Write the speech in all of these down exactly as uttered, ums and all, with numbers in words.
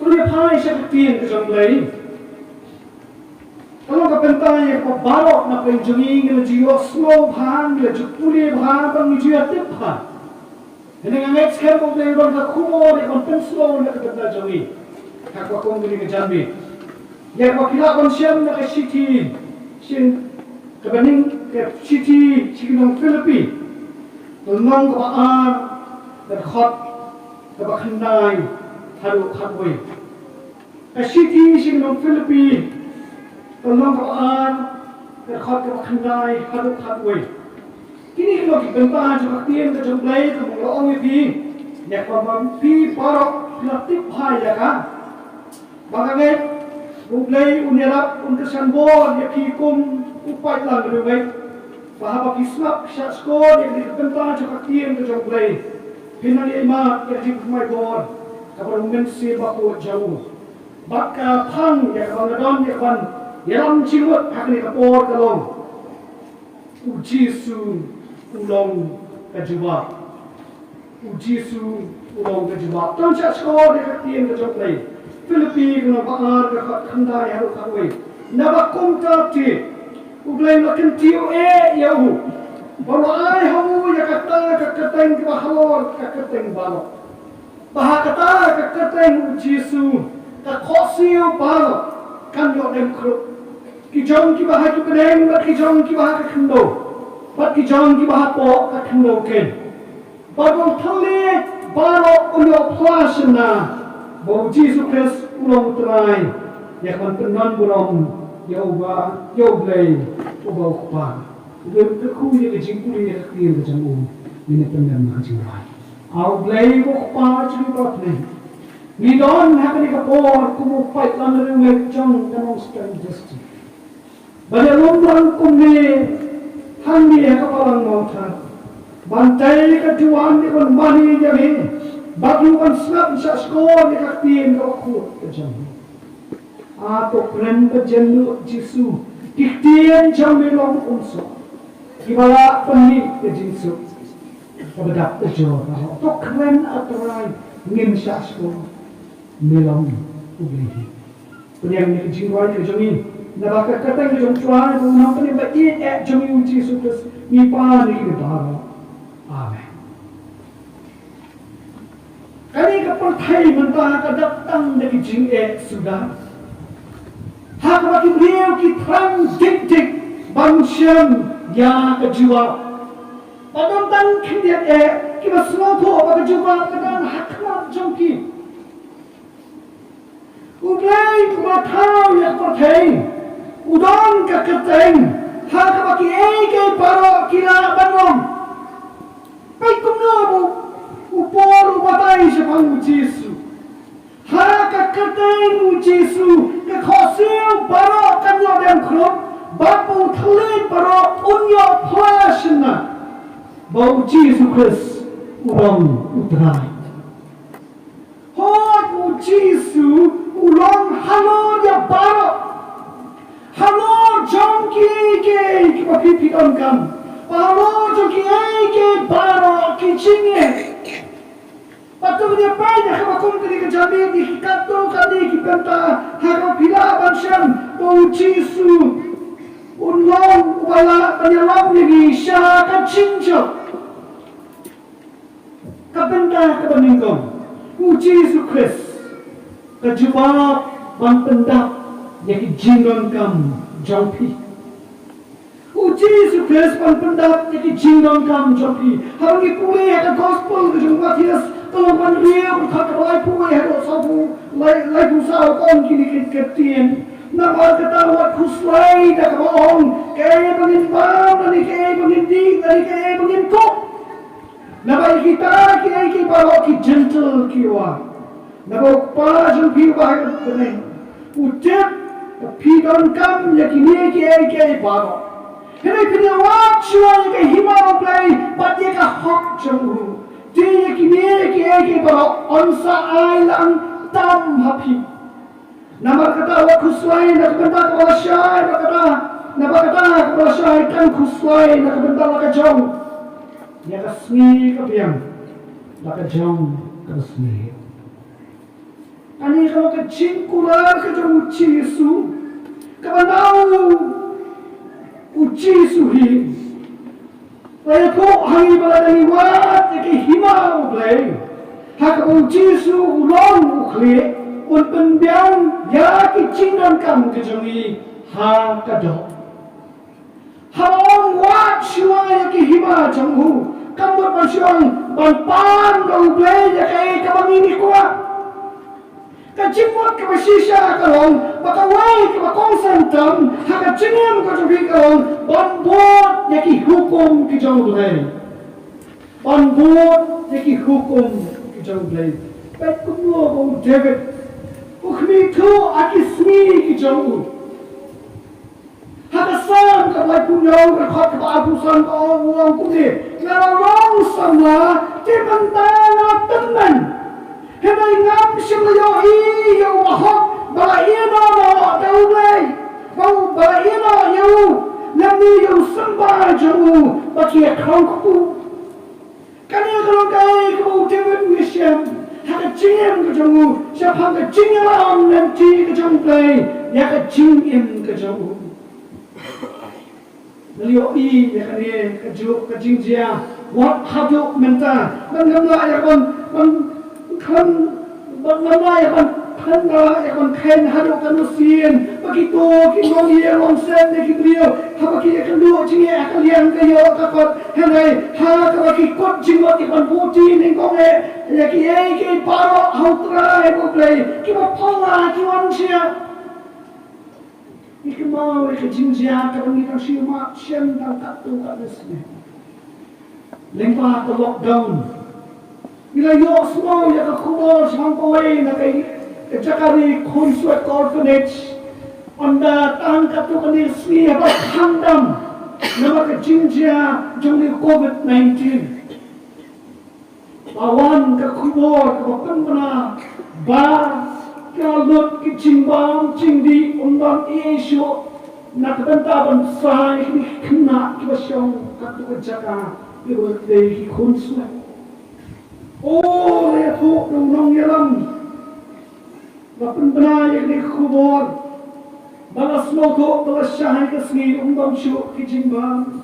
Pule phai sha ka ktien ka jong U Blei. Ka long ka bynta ïa kaba baroh na pdeng jong ngi, ngi la ju ïohsngew bha, ngi la ju pule bha, bad ngi ju ïatip bha. Hynrei nga ngeit skhem ba U Blei u don ka khubor ïa ban pynsngew na ka bynta jong ngi ha kaba kum kane ka janmiet. Ïa kaba phi lah ban shem na ka shithi sha kaba nyngkong, ka shithi sha ki nong Philippi, ka lynnong kaba ar, ka dkhot kaba khyndai haduh khatwei. Ka shithi sha ki nong Philippi, ka lynnong kaba ar, ka dkhot kaba khyndai haduh khatwei. Kine ki long ki bynta jong ka ktien ka jong U Blei kaba nga la ong ïa phi, ïa kaba phi baroh phi la tip bha ïa ka. Ba nga ngeit ba U Blei un ïarap, un kyrshan bor ïa phi kum u paidlang riewngeit, ba haba phi sngap shah shkor ïa kane ka bynta jong ka ktien ka jong U Blei, phin nang ïa ïa ka jingpynmai bor kaba u Mynsiem Bakhuid jong u. Bad ka phang ïa kaba nga don ïa ka ban ïalam jingmut ha kane ka por ka long: U Jisu u long ka jubab. U Jisu u long ka jubab. Tang shah shkor ïa ka ktien ka jong U Blei. Philippi ka lynnong ba ar, ka dkhot khyndai haduh khatwei. Naba kumta te U Blei u la kyntiew eh ïa u, bad u la ai ha u ïa kata ka kyrteng kaba halor ka kyrteng baroh. Ba ha kata ka kyrteng U Jisu ka khohsiew baroh kan ïoh dem khrup. Ki jong kiba ha ki bneng, bad ki jong kiba ha ka khyndew, bad ki jong kiba hapoh ka khyndew keiñ. Bad ba u thylliej baroh un ïoh phla shynna ba U Jisu Khrist u long U Trai, ïa ka ban pyndon burom ïa uba, ïa U Blei uba U Kpa. U Blei un kyrkhu ïa ka jingpule ïa ka ktien ka jong u. Ngin ïa pyndem ha ka jingrwai. A U Blei uba U Kpa jong ngi uba ha bneng, ngi don ha kane ka por kum u paidlang riewngeit jong ka Nongstoiñ District. Ba ïalum lang kumne hangne ha ka balang Mawthadraishan, ban tei ka duwan ïa ka ban mane ïa me, bad ruh ban sngap shah shkor ïa ka ktien kaba khuid ka jong me. A to kren bad ïaid lut Jisu, ki ktien jong me long u kynsoh, kiba lah pynmih ka jingsuk kaba dap ka jor. To kren, A Trai, ngin shah shkor, me long U Blei hi. Pynïeng ïa ka jingrwai ka jong ngi naba ka kyrteng ka jong U Trai bad U Nongpynim ba ïeit eh jong ngi U Jisu Khrist, ngi pan ïa kine baroh. Amen. Kane ka pyrthei mynta ka dap tang da ki jingeh suda, ha kaba ki briew ki thrang dik dik ban shem ïa ka jubab. Ba don tang khyndiat eh kiba sngewthuh ba ka jubab ka don ha khmat jong ki. U Blei uba thaw ïa ka pyrthei u don ka kyrteng ha kaba kiei kiei baroh ki lah ban long. Peit kumno ba u Paul u batai shaphang U Jisu. Ha ka kyrteng U Jisu ka khohsiew baroh kan ïoh dem khrup, bad ba u thylliej baroh un ïoh phla shynna ba U Jisu Khrist u long U Trai. Hooid, U Jisu u long halor ïa baroh. Halor jong kiei kiei kiba phi phi donkam, halor jong kiei kiei baroh ki jingeh. Bad to ngin ïa peit ha kaba kum kane ka janmiet, ïa ki katto katne ki bynta ha kaba phi lah ban shem ba U Jisu un long uba lah ban ïalam ïa ngi sha ka jingjop. Ka bynta kaba nyngkong, U Jisu Khrist, ka jubab ban pyndap ïa ki jingdonkam jong phi. U Jisu Khrist ban pyndap ïa ki jingdonkam jong phi. Haba ngi pule ïa ka gospel ka jong u Mathaios, ka lynnong hynriew, ka dkhot kaba laiphew wei haduh sawphew, lai, laiphew saw, ka ong kine ki ktien: Namar kata wat khuslai da kaba ong, kaei ba ngin bam, lane kaei ba ngin dih, lane kaei ba ngin kup. Naba ïa kita kiei kiei baroh ki Jentil ki wad. Naba U Kpa jong phi uba ha bneng u tip ba phi donkam ïa kine kiei kiei baroh. Hynrei phin ïa wad shuwa ïa ka hima U Blei bad ïa ka hok jong u, te ïa kine kiei kiei baroh yn sa ai lang tam ha phi. Namar kata wat khuslai na ka bynta kaba lashai, ba kata, namar kata kaba lashai kan khuslai na ka bynta la ka jong ïa ka sngi ka biang, la ka jong ka sngi. Ani ka long ka jingkular ka jong u Jisu. Kaba nau u Jisu hi. Ba ïathuh ha ngi ba lada ngi wad ïa ki hima u Blei, ha kaba u Jisu u long u khlieh, un pynbiang ïa ki jingdonkam ka jong ngi ha ka doh. Haba ong wad shuwa ïa ki hima jong u, kam mut ban shu ong ban pan da u Blei ïa kaei kaba ngi ngi kwah. Ka jingmut kaba shisha ka long ba kawei kaba kongsan tam ha ka jingim ka jong phi ka long ban bud ïa ki hukum ki jong u Blei. Ban bud ïa ki hukum ki jong u Blei. Peit kumno ba u David u khmih thuh ha ki sngi ki jong u. Ha ka Salm kaba laiphew hynñiew, ka dkhot kaba arphew san, ka ong, u ong kumne: Nga la long samla, te mynta nga tymmen. Hynrei ngam shym la ïohi ïa u bahok ba la ïehnoh noh da u Blei, ba u, ba la ïehnoh ïa u, lymne ïa u symbai jong u ba ki ïa khraw kpu. Kane ka long kaei kaba u David u ïashem ha ka jingim ka jong u shaphang ka jingïalam lynti ka jong u Blei ïa ka jingim ka jong u. Nga la ïohi ïa kane kajuh ka jingjia wat haduh mynta. Ban ngam lah ïa ban, ban kham, ban ngam lah ïa ban, ban ngam lah ïa ban kheiñ haduh katno sien ba kito ki longïing longsem ne ki briew haba ki ïakynduh jingeh ha ka liang ka ïoh ka kot. Hynrei ha kaba ki kut jingmut ïa ban buhti nyngkong eh ïa kiei kiei baroh ha u Trai u Blei, kiba phylla ki wan shia. Ngi kynmaw ïa ka jingjia kaba ngi dang shu map shen tang katto katne snem. Lyngba ka lockdown, ngi la ïohsngew ïa ka khubor shaphang kawei na ka, ka jaka ri Khunswet, ka orphanage. Ynda tang katto katne sngi haba khang dam namar ka jingjia jong u Covid nineteen. Ba wan ka khubor kaba pynbna ba ka lut ka jingbam jingdih, ym don ei ei shuh na ka bynta ban sa ïa ki khynnah kiba shong katto ka jaka, kiba dei ki Khunswet. O, la ïathuh da u nongïalam ba pynbna ïa kane ka khubor, ba la sngewthuh ba la shah ïa ka sngi, ym don shuh ki jingbam.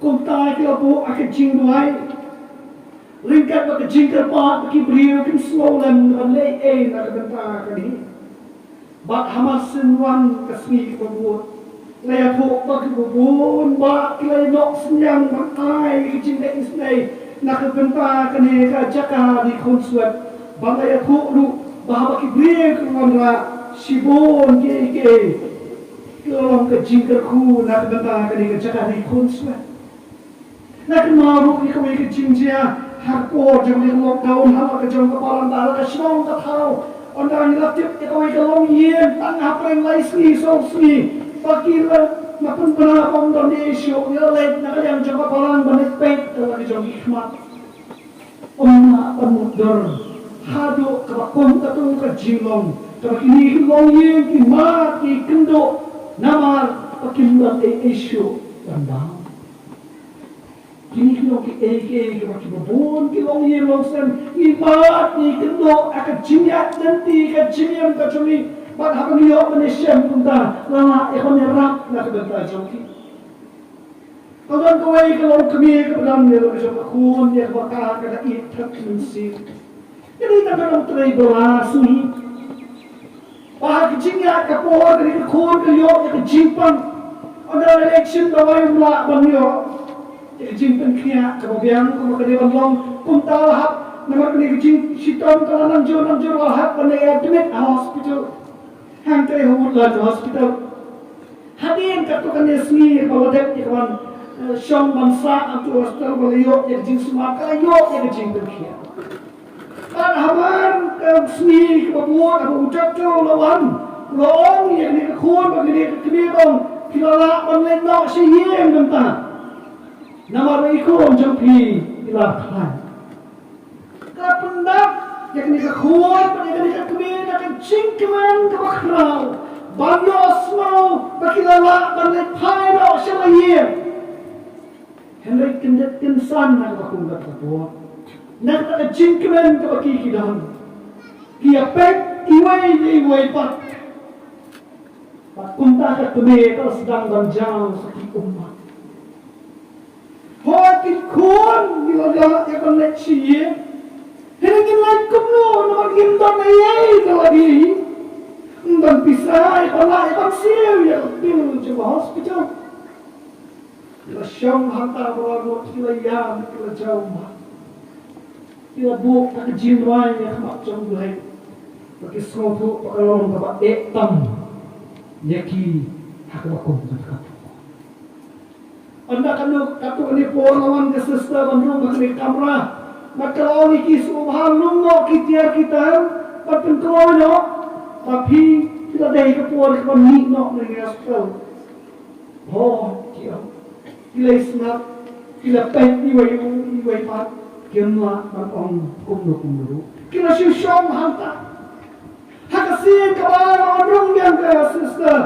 Kumta ki la buh ha ka jingduwai. Ryngkat bad ka jingkyrpad ba ki briew kin sngew lem ban leh ei na ka bynta kane. Bad ha mar shen wan ka sngi kaba bud, la ïathuh ba kiba bun bah ki la ïoh synñiang ban ai ka jingleh isynei na ka bynta kane ka jaka ri Khunswet. Bad la ïathuh ruh ba haba ki briew ki wanrah, shibun kiei kiei ki la long ka jingkyrkhu na ka bynta kane ka jaka ri Khunswet. Nga kynmaw ruh ïa kawei ka jingjia ha ka por jong ka lockdown ha la ka jong ka balang, ha la ka shnong ka thaw. Ynda ngi la tip ïa kawei ka longïing tang hapdeng lai sngi saw sngi, ba ki la, na pynbna ba ym don ei ei shuh, ngi la leit na ka liang jong ka balang ban leit peit ha la ka jong ki khmat. Ym lah ban mutdur haduh kaba kum katto ka jinglong kaba kine ki longïing ki mad ki kynduh, namar ba kim don ei ei shuh ban bam. Kine ki long kiei kiei kiba, kiba bun ki longïing longsem, ngi mad ngi kynduh ha ka jingïaid lynti ka jingim ka jong ngi. Bad haba ngi ïoh ban ïashem kumta, la lah ïa ban ïarap na ka bynta jong ki. Ka don kawei ka longkmie kaba dang ïa la ka jong ka khun, ïa kaba ka, ka da ïeit thep mynsiem. Ka dei tang ka longtrei ba la sngewsih. Ba ha ka jingïaid ka por kane ka khun ka ïoh ïa ka jingpang. Ynda election dawai ym lah ban ïoh ïa ka jingpynkhiah kaba biang, kumba ka dei ban long. Kumta la hap namar kane ka jingshitom, ka la nangjor nangjor la hap ban ïa admit ha hospital. Hangta ha Woodland Hospital. Hadien katto katne sngi ba la dep ïa ka ban, eh, shong ban sah ha ka hospital, ba la ïoh ïa ka jingsumar, ka la ïoh ïa ka jingpynkhiah. Bad ha mar ka sngi kaba bud, haba u doctor u la wan, u la ong ïa kane ka khun bad kane ka kmie, u ong, phi la lah ban leit noh sha ïing mynta. Namar ba i khun jong phi i la khlaiñ. Ka pyndap ïa kane ka khun bad ïa kane ka kmie da ka jingkmen kaba khraw ban ïohsngew ba ki la lah ban leit phai noh sha la ïing. Hynrei kyndit kynsan na kaba kum kata ka por, na kata ka jingkmen kaba ki, ki don, ki ïa peit, ki Wei ne wei pat. Bad kumta ka kmie ka la sdang ban jaw sa ki ummat. Hooid ki khun ngi la ïa ban leit sha ïing. Hynrei ngin leit kumno namar ngim don ei ei na lade. Ngim don pisa ïa ban lah ïa ban siew ïa ka bill jong ka hospital. Ki la shong hangta baroh, ki la ïam, ki la jaw ummat. Ki la buh ka jingduwai ha khmat jong U Blei. Ba ki sngewthuh ba ka long kaba eh tam ïa ki ha kaba kum kata ka por. Ynda katto katne por la wan ka sister ban rung ha kane ka kamra. Bad ka la ong ïa ki, sngewbha lum noh ki tiar ki tar bad pynkloi noh. Ba phi, phi la dei ka por kaba mih noh na ka hospital. Hooid, ki ong. Ki la sngap, ki la peit iwei u, iwei pat, kim lah ban ong kumno kumno ruh. Ki la shu shong hangta. Ha ka sien kaba la wan rung biang ka sister.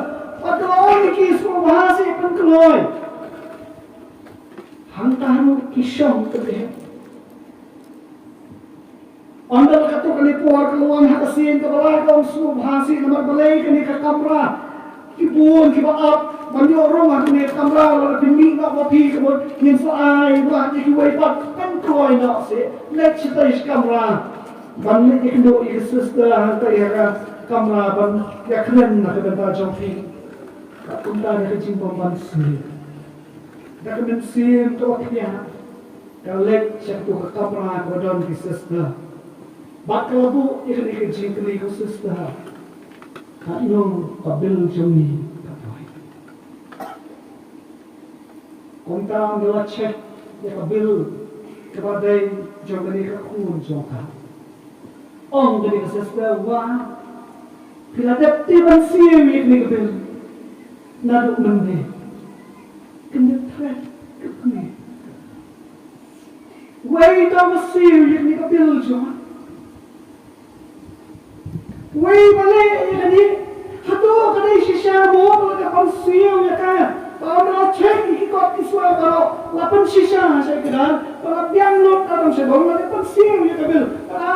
Bad ka la ong ïa ki, sngewbha seh pynkloi. Hangta ruh ki shong kyrkieh. Ynda la katto katne por ka la wan ha ka sien kaba lai, ka ong, sngewbha seh namar balei kane ka kamra ki bun kiba ap ban ïoh rung ha kane ka kamra, lada phi mih noh ma phi, ka mut ngin sa ai ruh ïa kiwei pat, pynkloi noh seh, leit shatai shi kamra ban leit ïakynduh ïa ka sister hangta ïa ka kamra ban ïakren na ka bynta jong phi. Ka kumta da ka jingbym ban sngewsih, da ka mynsiem kaba khia, ka leit sha kato ka kamra kaba don ki sister. Bad ka la buh ïa kane ka jingkylli, ko sister, katno ka bill jong ngi ka poi? Kumta ynda la check ïa ka bill kaba dei jong kane ka khun jong ka, ong kane ka sister, wa, phi la dep te ban siew ïa kane ka bill naduh mynne? Kane threat ka kmie. Wei to ba siew ïa kane ka bill jong nga. Wei ba leh ïa kane. Hato ka dei shisha mo ba la dep ban siew ïa ka? Ba la check ïa ki kot ki swa baroh, la pynshisha sha ki kdar, ba la biang lut ka dong sha dong, la dep ban siew ïa ka bill. Ka,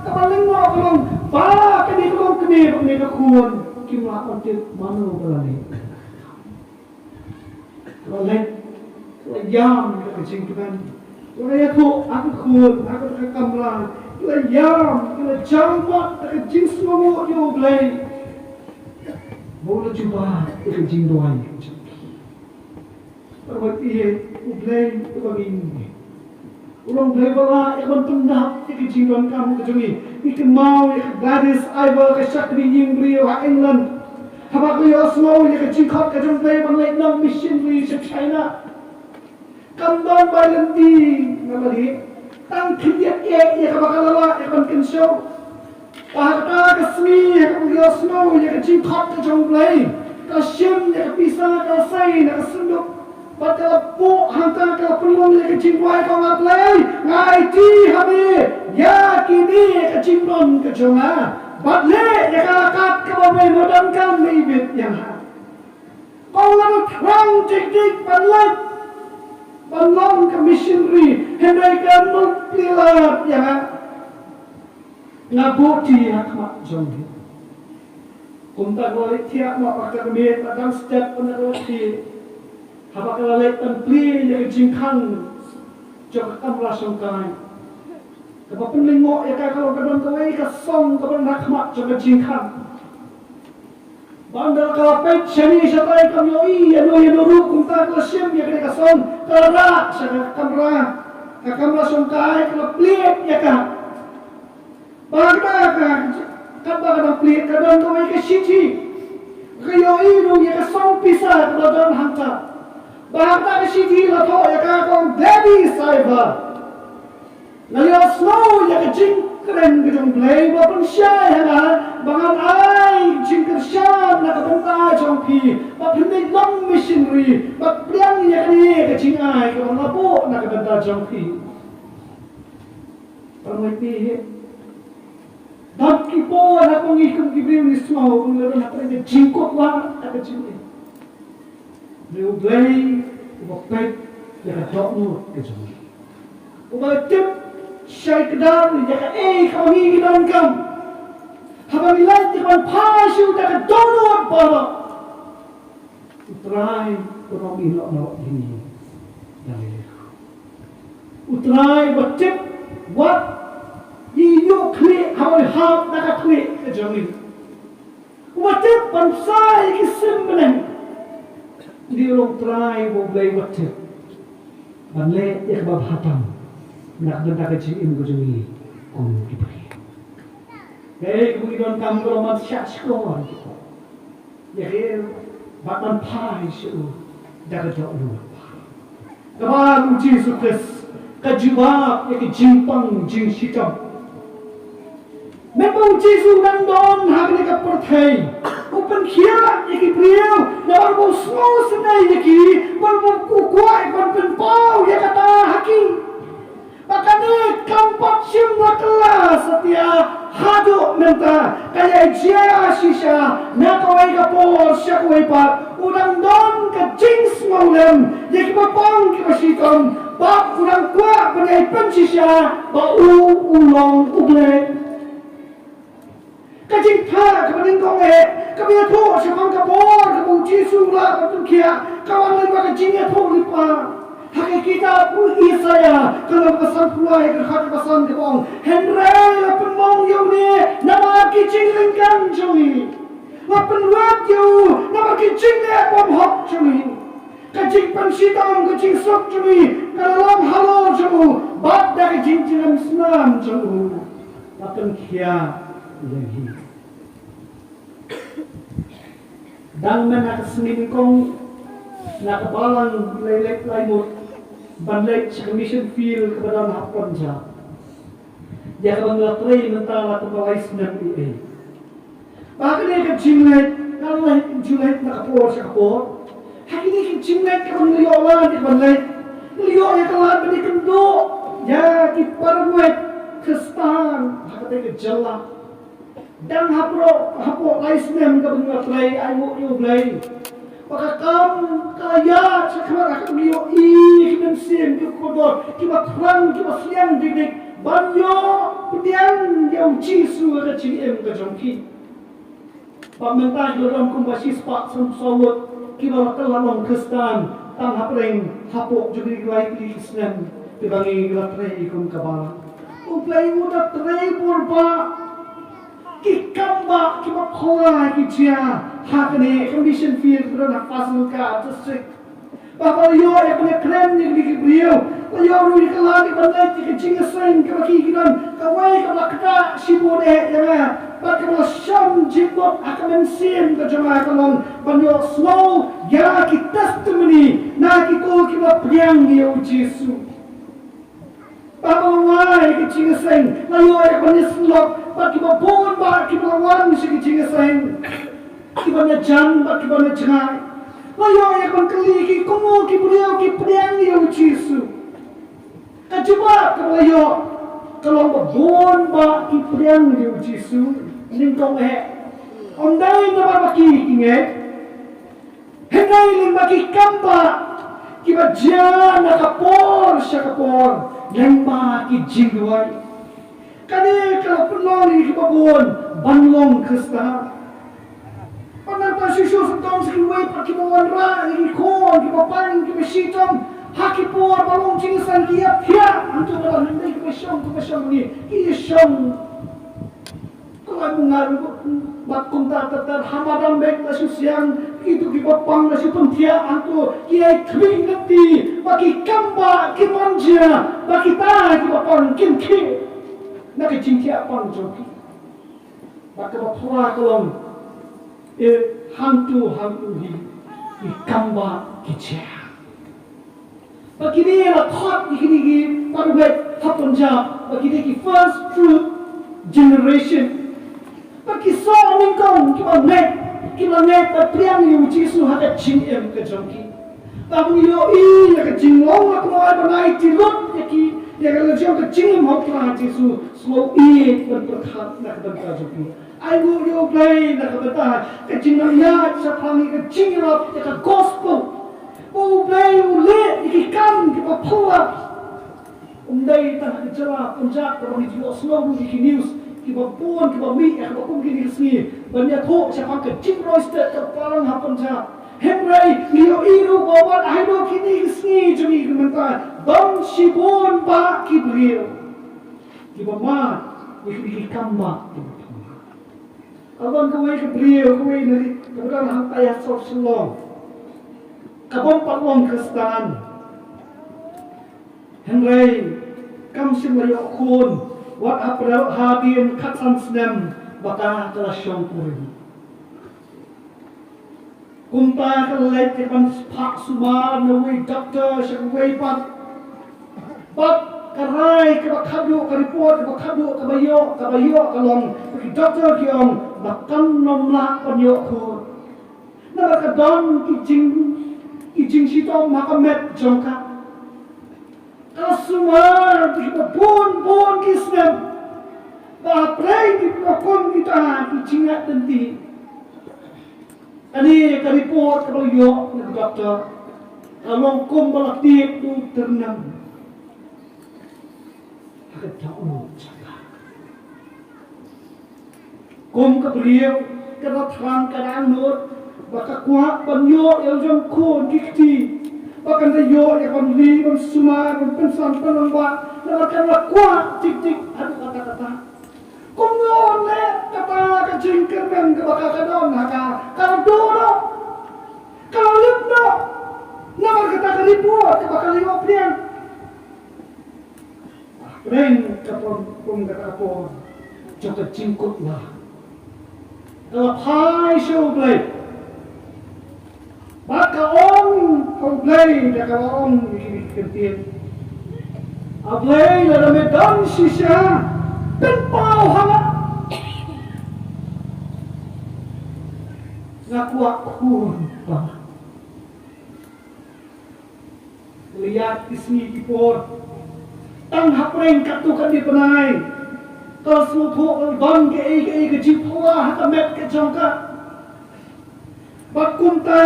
kaba lyngngoh ka long ba kane ka long kmie bad kane ka khun kim lah ban tip mano ba la leh. La leit, la ïam ha ka jingkmen, la ïathuh ha ka khun ha ka kamra, la ïam, la jaw pat ha ka jingsngewnguh ïa U Blei ba u la jubab ïa ka jingduwai jong ki. Bad wat ïa U Blei uba ngi ngeit. U long Blei ba lah ïa ka ban pyndap ïa ka jingdonkam ka jong ngi. Ngi kynmaw ïa ka Gladys Iver, ka shakri ïing briew ha England. Haba ka ïohsngew ïa ka jingkhot ka jong U Blei ban leit nong missionary sha China, kam don bai lynti na lade. Tang khyndiat ïa kaba ka la lah ïa ka ban kynshew. Bad ha kata ka sngi, ha kaba ka ïohsngew ïa ka jingkhot ka jong U Blei, ka la shim ïa ka pisa, ka la sei na ka synduk. Bad ka la buh hangta, ka la pynlong ïa ka jingduwai, ka ong, A Blei, nga aiti ha me ïa kine ka jingdon ka jong nga. Bad leh ïa ka kat kaba me donkam, me ibit ïa nga. Ka ong, nga la thrang tik tik ban leit ban long ka missionary, hynrei ka mut plie lad ïa nga. Nga buh ti ha khmat jong me. Kumta ka la leit thiah noh ha ka miet, la dang step, ka la leit thiah. Haba ka la leit ban plie ïa ka jingkhang jong ka kamra shongkai, kaba pynlyngngoh ïa ka, ka long ka don kawei ka song kaba na khmat jong ka jingkhang. Bad ynda ka la peit shane shatai, kam ïohi ïano ïano ruh, kumta ka la shim ïa kane ka song, ka la rah sha ka kamra, ka kamra shongkai, ka la plied ïa ka. Bad ha kata ka, katba ka dang plied, ka don kawei ka shithi. Ka ïohi ruh ïa ka song pisa kaba don hangta. Bad ha kata ka shithi la thoh ïa ka, ka ong, Gladys Iver, nga ïohsngew ïa ka jingkren ka jong U Blei ba pynshai ha nga ba ngan ai jingkyrshan na ka bynta jong phi, ba phin leit long missionary, ba pdiang ïa kane ka jingai kaba nga la buh na ka bynta jong phi. Para bangeit, bad ki por ha kaba ngi kum ki briew ngi sngew ba ngi la don ha ka jingkut wah ha ka jingim. Hynrei U Blei uba peit ïa ka dohnud ka jong ngi, uba tip shai kdar ïa kaei kaba ngi ngi donkam. Haba ngi leit ïa ka ban phai sha u da ka dohnud baroh, U Trai u ong, ïehnoh noh ïa ngi. U Trai uba tip wat ïa u khlieh haba u hap na ka khlieh ka jong ngi. Uba tip ban bsa ïa ki sim bneng. Ngi long Trai uba U Blei uba tip ban leh ïa kaba bha tam na ka bynta ka jingim ka jong ngi kum ki briew. Kaei kaba ngi donkam ka long ban shah shkor ïa ki briew, ïa ki, bad ban phai sha u da ka dohnud. Kaba U Jisu Khrist ka jubab ïa ka jingpang jingshitom. Mynba U Jisu u dang don ha kane ka pyrthei, u pynkhiah ïa ki briew namar ba u sngewsynei ïa ki, bad ba u kwah ban pynpaw ïa kata ha ki. Ba kane kam pat shym la kylla satia haduh mynta, ka ïai jia shisha na kawei ka por sha kawei pat. U dang don ka jingsngewlem ïa kiba pang kiba shitom, bad u dang kwah ban ïai pynshisha ba u, u long U Blei. Ka jingthoh kaba nyngkong eh kaba ïathuh shaphang ka por kaba U Jisu u lah ban pynkhiah ka wan lyngba ka jingïathuhlypa. Ha ka kitab u Isaïah ka lynnong ba sanphew lai, ka dkhot ba san, kaba ong, hynrei la pynmong ïa une namar ki jingryngkang jong ngi, la pynwit ïa u namar ki jingleh bymhok jong ngi. Ka jingpynshitom, ka jingsuk jong ngi ka la long halor jong u, bad da ka jingjynjar snam jong u la pynkhiah ïa ngi. Dang mynta ka sngi nyngkong na ka balang lai leit lai mut ban leit sha ka mission field kaba don ha Punjab, ïa kaba ngi la trei mynta la kumba lai snem eiei. Ba kane ka jingleit, ka leit, ka jingleit na ka por sha ka por. Ha kine ki jingleit kaba ngi la ïoh lad ïa ka ban leit, ngi la ïoh ïa ka lad ban ïakynduh ïa ki para ngeit Khristan ha katei ka jylla. Dang hapoh, hapoh lai snem kaba ngi la trei, ai nguh ïa U Blei ba ka kam ka la ïaid shakhmat ha kaba ngi ïohi ïa ki mynsiem, ki kordor kiba thrang, kiba sliang dik dik ban ïoh pdiang ïa U Jisu ha ka jingim ka jong ki. Bad mynta ki la don kumba shispah sanphew saw ngut kiba la kylla long Khristan tang hapdeng hapoh jong kine ki lai tylli ki snem kiba ngi la trei kum ka balang. U Blei u da trei bor ba ki kam ba kiba phylla ki jia ha kane ka mission field kaba don ha Fazilka district. Ba ka la ïoh ïa ka ban ïakren ïa kine ki briew, la ïoh ruh ïa ka lad ïa ka ban leit ïa ka jingïaseng kaba ki, ki don kawei kaba la ktah shibun eh ïa nga, bad kaba la shong jingmut ha ka mynsiem ka jong nga ka long ban ïohsngew ïa ki testimony na kito kiba pdiang ïa U Jisu. Ba ka la wai ka jingïaseng, la ïoh ïa ka ban ïasyllok bad kiba bun ba kiba la wan sha ka jingïaseng, kiba na jan bad kiba na jngai. La ïoh ïa ka ban kylli ki kumno ki briew ki pdiang ïa U Jisu. Ka jubab kaba la ïoh ka long ba bun ba ki pdiang ïa U Jisu. Nyngkong eh, ym dei namar ba ki, ki ngeit, hynrei lyngba ki kam ba kiba jia na ka por sha ka por lyngba ki jingduwai. Kane ka la pynlong ïa kiba bun ban long Khristan. Bad nangta shuh shuh sa don sa kiwei pat kiba wanrah ïa ki khun kiba pang kiba shitom ha ki por ba long jingïaseng, ki ïathiah hangto ba la, hynrei kiba shong, kiba shong hangne ki ïashong. Ko ai mynta ruh bad kumta ter ter ha madan bad la shu siang, kito kiba pang la shu pynthiah hangto, ki ai khmih lynti ba ki kam ba ki mon jia, ba kita kiba pang kin khih na ka jingthiah pang jong ki. Bad kaba pura ka long, eh, hangto hangto hi ki kam ba ki jia. Ba kine la khot ïa kine ki para ngeit ha Punjab ba kine ki first fruit generation. Ba ki soh nyngkong kiba ngeit, kiba ngeit bad pdiang ïa U Jisu ha ka jingim ka jong ki. Ba ngi ïohi ïa ka jinglong la kumno ai ban aiti lut ïa ki, ïa ka la jong ka jingim ha U Trai Jisu, sngewbha ban pyrkhat na ka bynta jong ki. Ai nguh ïa U Blei na ka bynta ka jingnang ïa shaphrang ïa ka jingïarap ïa ka gospel. Ba U Blei u leh ïa ki kam kiba phylla. Ym dei tang ha ka jylla Punjab kaba ngi ju ïohsngew ruh ïa ki news, Kiba bun kiba mih ïa kaba kum kine ki sngi ban ïathuh shaphang ka jingroi stet ka balang ha Punjab. Hynrei ngi ïohi ruh ba wat haduh kine ki sngi jong ngi mynta don shibun bah ki briew kiba mad ïa kine ki kam bah kiba phylla. Ka don kawei ka briew kawei na ri kaba don hangtai ha sor Shillong, ka bym pat long Khristan. Hynrei kam shym la ïoh khun wat ha pyrshah hadien khatsan snem ba ka ka la shong kurim. Kumta ka la leit ka ban phah sumar na uwei doktor sha uwei pat. Bad ka rai kaba khadduh, ka report kaba khadduh kaba ïoh, kaba ïoh ka long ba ki doktor ki ong ba kan ym lah ban ïoh khun. Namar ka don ki jing, ki jingshitom ha ka met jong ka. Ka la sumar ïa ka bun bun ki snem. Ba hapdeng ki ba kum kita ki jingïaid lynti. Kane ka report kaba la ïoh na ka doktor ka long kumba la tip u tyrnem. Ha ka dohnud jong ka. Kum ka briew ka la thrang ka dang nud ba ka kwah ban ïoh ïa u jong khun ki kti ba kan da ïoh ïa ban lih ban sumar ban pynsan pynlong ba namar ka la kwah tik tik haduh katta katta. Kumno leh kata ka jingkyrmen kaba ka ka don ha ka ka la duh noh ka la lip noh namar kata ka report kaba ka la ïoh pdiang. Reng ka pom pom ka ka por jong ka jingkut la ka la phai sha U Blei. Ba ka ong ka U Blei da ka la ong ïa ki ktien. A Blei lada me don shisha pynpaw ha nga. Nga kwah khun ba Ka la ïaid ki sngi ki por. Tang hapdeng katto katne bnai ka la sngewthuh ka la don kaei kaei ka jingphylla ha ka met ka jong ka. Bad kumta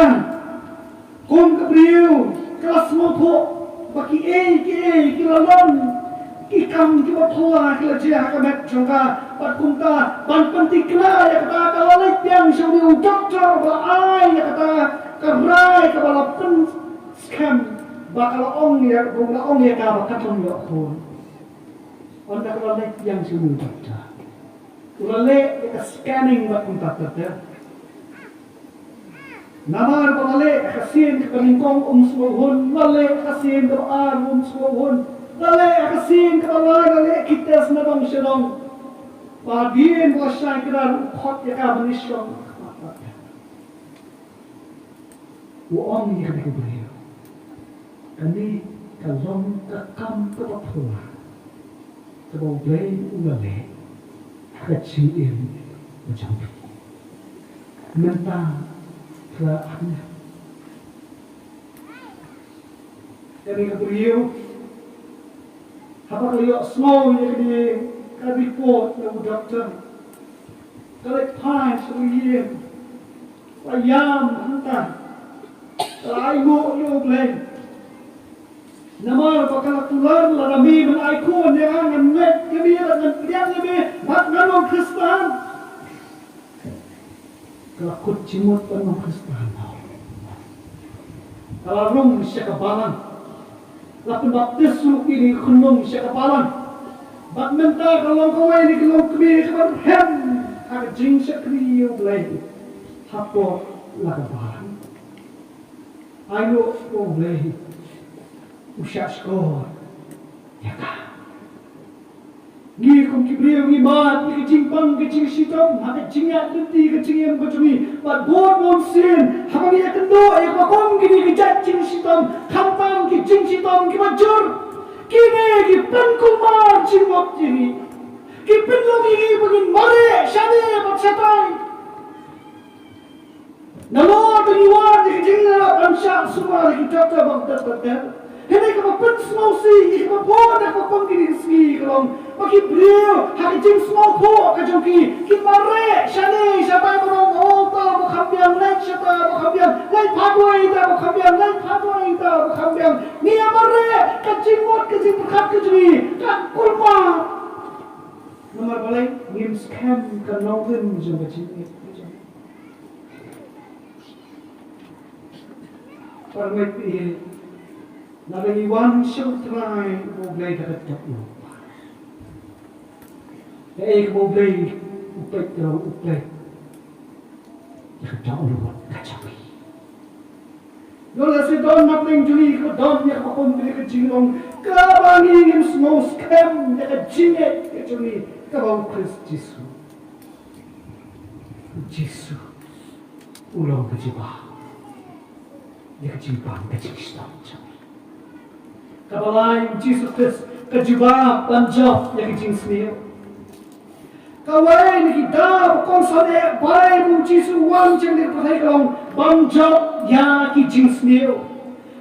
kum ka briew ka la sngewthuh ba kiei kiei ki la long ki kam kiba phylla ki la jia ha ka met jong ka. Bad kumta ban pynthikna ïa kata ka la leit biang sha une u doktor ba la ai ïa kata ka rai kaba la pyn skhem ba ka la ong ïa, ba u la ong ïa ka ba ka thong ïoh khun. Ynda ka la leit biang sha u doktor, u la leh ïa ka scanning bad kumta ter ter. Namar ba la leh ïa ka sien kaba nyngkong um sngewhun, la leh ïa ka sien kaba ar um sngewhun, la leh ïa ka sien kaba lai, la leh ki test na dong sha dong. Ba hadien ba la shai kdar u khot ïa ka ban ïashong. U ong ïa kane ka briew, kane ka long ka kam kaba phylla kaba U Blei u la leh ha ka jingim ka jong phi. Mynta phi la ap ïa kane ka briew. Haba ka la ïohsngew ïa kane ka report na u doktor, ka la phai sha u ïing, ka la ïam hangta, ka la ainguh ïa U Blei. Namar ba ka la kular, lada me men ai khun ïa nga, ngan mad ïa me bad ngan pdiang ïa me bad ngan long Khristan. Ka la kut jingmut ban long Khristan. Ka la rung sha ka balang. La pynbaptis ruh ïa kine ki khunlung sha ka balang. Bad mynta ka long kawei na ki longkmie kaba rhem ha ka jingshakri ïa U Blei hapoh la ka balang. Ai ruh ba U Blei u shah shkor ïa ka. Ngi kum ki briew ngi mad ïa ka jingpang ka jingshitom ha ka jingïaid lynti ka jingim ka jong ngi. Bad bun bun sien haba ngi ïakynduh ïa kaba kum kine ki jait jingshitom, khamtam ki jingshitom kiba jur, kine ki pynkulmar jingmut ïa ngi. Ki pynlong ïa ngi ba ngin mareh shane bad shatai. Nalor ba ngi wad ïa ka jingïarap ban shah sumar ïa ki doktor bad ki doktor. Hynrei kaba pynsngewsih ïa kiba bun ha kaba pom kine ki sngi ka long ba ki briew ha ka jingsngewthuh ka jong ki, ki mareh shane shatai ban ong, o, uta ba kham biang, leit shata ba kham biang, leit phah duwai ïa ita ba kham biang, leit phah duwai ïa ita ba kham biang. Ngi ïa mareh, ka jingmut ka jingpyrkhat ka jong ngi ka kulmar. Namar balei? Ngim skhem ka nongrim jong ka jingngeit ka jong. Para bangeit, lada ngi wan sha U Trai U Blei da ka dohnud, kaei kaba U Blei u peit? U peit ïa ka dohnud ka jong ngi. Ïoh lehse don na pdeng jong ngi kiba don ïa kaba kum kane ka jinglong kaba ngi ngim sngew skhem ïa ka jingngeit ka jong ngi kaba U Khrist Jisu. U Jisu u long ka jubab ïa ka jingpang, ka jingshitom jong ngi. Kaba lai, U Jisu Khrist ka jubab ban jop ïa ka jingsniew. Kawei na ki daw ba kongsan eh ba U Jisu u wan sha kane ka pyrthei ka long ban jop ïa ki jingsniew.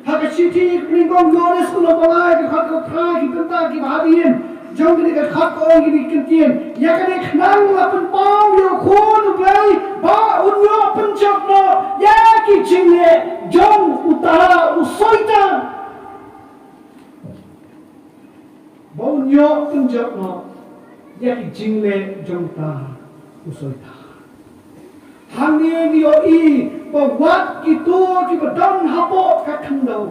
Ha ka shithi kaba nyngkong Ïoannis lynnong ba lai, ka dkhot kaba phra, ki bynta kiba hadien jong kane ka dkhot ka ong kine ki kyntien: Ïa kane khnang la pynpaw ïa U Khun U Blei ba un ïoh pynjop noh ïa ki jingleh jong uta u Soitan. Ba un ïoh pynjop noh ïa ki jingleh jong uta u Soitan. Hangne ngi ïohi ba wat kito kiba don hapoh ka khyndew,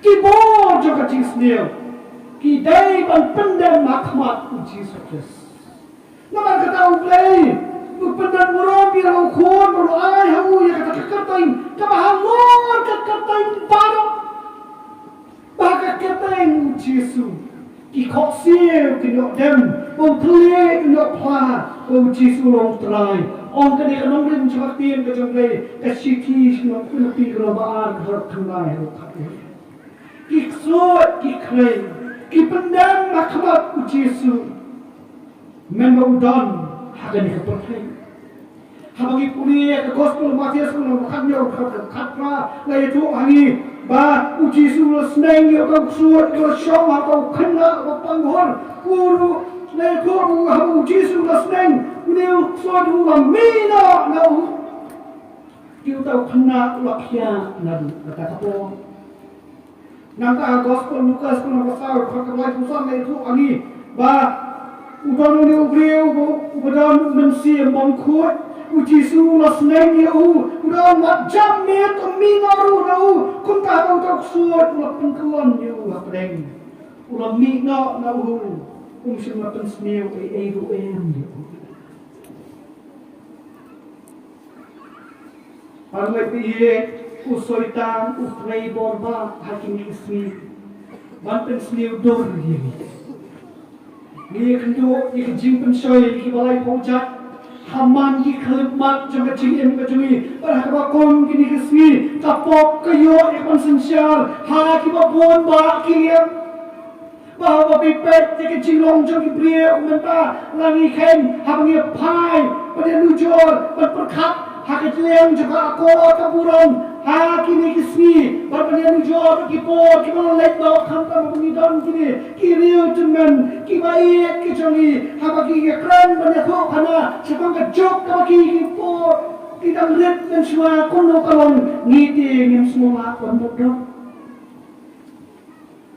ki bor jong ka jingsniew, ki dei ban pyndem ha khmat U Jisu Khrist. Namar kata U Blei u pynbor burom ïa U Khun, bad u ai ha u ïa kata ka kyrteng kaba halor ka kyrteng baroh. Ba ha ka kyrteng U Jisu ki khohsiew kin ïoh dem, ba u thylliej un ïoh phla, ba U Jisu u long Trai. Ong kane ka nongrim jong ka ktien ka jong U Blei, ka shithi sha ki nong Philippi ka lynnong ba ar, ka dkhot khyndai haduh khathynriew. Ki ksuid ki khrei, ki pyndem ha khmat U Jisu. Mynba u don ha kane ka pyrthei. Haba ngi pule ïa ka Gospel Mathaios, ka lynnong khathynñiew, ka dkhot khatphra, la ïathuh ha ngi ba U Jisu u la sneng ïa uta u ksuid uba la shong ha uta u khynnah uba panghur. U ruh la ïathuh ba haba U Jisu u la sneng, une u ksuid u la mih noh na u, ïa uta u khynnah u la khiah naduh kata ka por. Nangta ha Gospel Lukas ka lynnong ba saw, ka dkhot kaba laiphew san, la ïathuh ha ngi ba u don une u briew uba, uba don mynsiem bymkhuid. U Jisu u la sneng ïa u, u don wat jam miet, um mih noh ruh na u. Kumta haba uta u ksuid u la pynkyllon ïa u hapdeng, u la mih noh na u, um shym la pynsniew ei ei ruh em ïa u. Para bangeit, u Soitan u trei bor bha ha kine ki sngi ban pynsniew dur ïa ngi. Ngi ïakynduh ïa ka jingpynshoi ïa kiba laiphew jait ha man ki khyllipmat jong ka jingim ka jong ngi. Bad ha kaba kum kine ki sngi, ka pop ka ïoh ïa ka ban synshar ha kiba bun bah ki liang. Ba haba phi peit ïa ka jinglong jong ki briew mynta, la ngi kheiñ haba ngi phai ban ïanujor, ban pyrkhat ha ka liang jong ka akor ka burom ha kine ki sngi, ban, ban ïanujor ki por kiba la leit noh, khamtam ba ngi don kine ki riew tymmen kiba ïeit ki jong ngi, haba ki ïakren ban ïathuhkhana shaphang ka juk kaba ki, ki por ki dang rit mynshuwa kumno ka long, ngi te ngim sngewlah ban mutdur.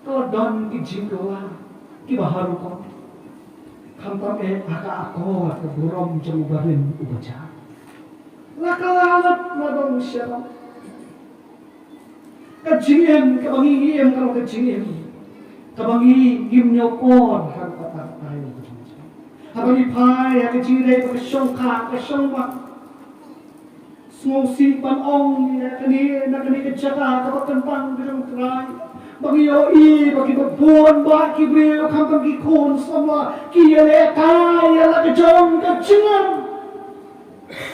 Ka la don ki jingkylla kiba harum, khamtam eh ha ka akor ka burom jong u barim uba jam. La kylla lut, la don sharum. Ka jingim kaba ngi, ngi im ka long ka jingim kaba ngi ngim ñiewkor ha ka batai. Haba ngi phai ha ka jingïaleh bad ka shongkha ka shongman, sngewsih ban ong ïa kane na kane ka jaka kaba kyntang ka jong U Trai, ba ngi ïohi ba kiba bun bah ki briew, khamtam ki khun samla, ki ïalehkai ïa la ka jong ka jingim.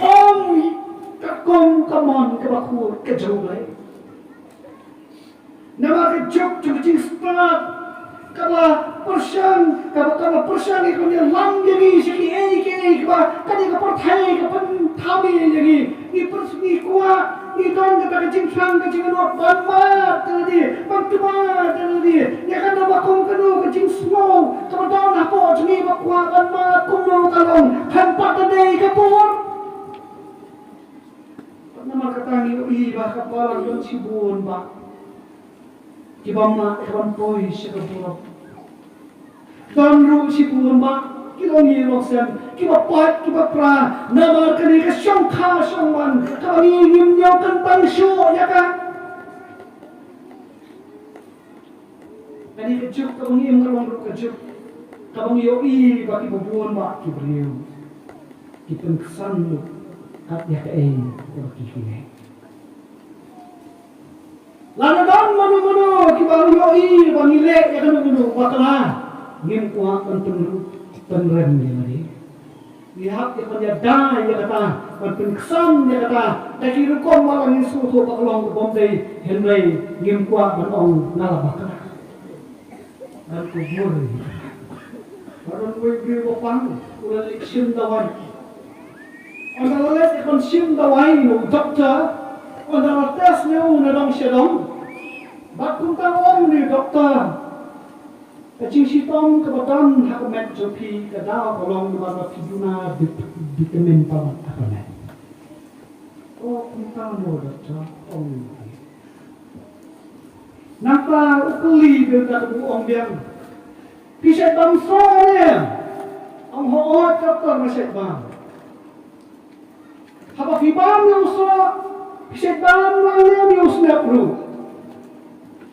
Ong katkum ka mon kaba khuid ka jong U Blei. Namar ka juk jong ka jingstad ka la pyrshang, ka, ka la pyrshang ïa ka ban ïalam ïa ngi sha kiei kiei kiba kane ka pyrthei ka pynthame ïa ngi. Ngi pyrshang, ngi kwah, ngi don kata ka jingthrang, ka jingangnud ban mad da lade, ban tymmen da lade. Ïa kata ba kum kano ka jingsngew kaba don hapoh jong ngi ba kwah ban mad kumno ka long, khlem pat da dei ka por. Namar kata ngi ïohi ba ha ka balang don shibun bah kiba mad ïa ka ban poi sha ka burom. Don ruh shibun bah ki long ïing long sem, kiba pait kiba pra, namar kane ka shongkha shongman kaba ngi ngim ñiew kyntang shuh ïa ka. Kane ka juk kaba ngi im ka long ruh ka juk kaba ngi ïohi ba kiba bun ba ki briew ki pynksan lut kat ïa kaei kaba ki leh. Lada don mano mano kiba ïohi ba ngi leh ïa kano kano bakla, ngim kwah ban pynrung pynrem ïa lade. Ngi hap ïa ban ïada ïa kata, ban pynksan ïa kata da ki rukom ba la ngi sngewthuh ba ka long ka bym dei, hynrei ngim kwah ban ong nga la bakla. Ban kubur. Ba don uwei u briew ba pang, u la leit shim dawai. Ynda la leit ban shim dawai na u doktor, ynda la test ïa u na dong sha dong. Bad kumta ong ïa u doktor, ka jingshitom kaba don ha ka met jong phi ka daw ka long namar ba phi duna vit-, vitamin palat ha ka met. O kumta mo doktor, ong ïa u. Nangta u kylli bynta ka bu ong biang. Phi shait bam soh ne? Ong hooid doktor nga shait bam. Haba phi bam ïa u soh, phi shait bam lang ne ïa u snep ruh?